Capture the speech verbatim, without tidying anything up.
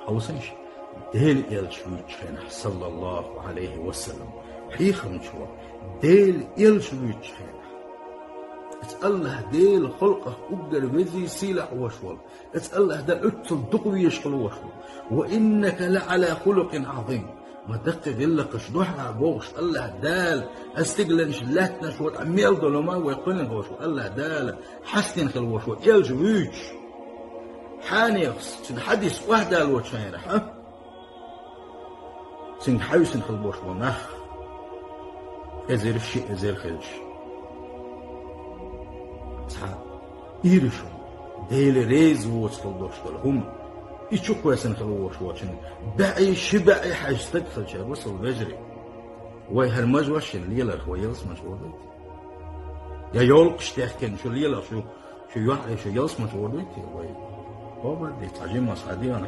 Хьовсийша, Делан элча вуьйцучу хенахь, саллаллаху Ӏалайхи ва саллам, хьехамчо, Делан элча вуьйцучу хенахь, аса АллахӀ Делан халкъах уггар везий, сийлахь волуш волу, аса АллахӀ Дала оццул дукха везаш хила волуш волу. «Ва иннака ла Ӏала хулукъин Ӏазим». Ма даккхий гӀиллакхаш ду хьан бохуш, АллахӀ Дала, аса стигланаш, лаьттанаш, вон тӀе мел долу ма вай кхуьнан хӀош ву, АллахӀ Дала хьастина хила волуш волу элча вуьйцуш. Хьанехас, цуьнан хьадис охьадалочу хенахь, а? Цуьнга хьаьвсина хила болуш бу нах, эзар, ши эзар хилча. Цхьа ираш ву, Дела реза воцу хила долуш долу хӀума, и чу кхоьссина хила волуш волчун баьӀий, ши баьӀий хьаьжча стаг хилча, бусалба вежарий. Вай хӀара мажа вашина леларх вай ялсаманчу вогӀуьйту? Я йолкхуш техкина шу леларх шу, шу йоӀарий шу ялсаманчу вогӀуьйту вай? Бобарди, цхьа жимма схьадеана,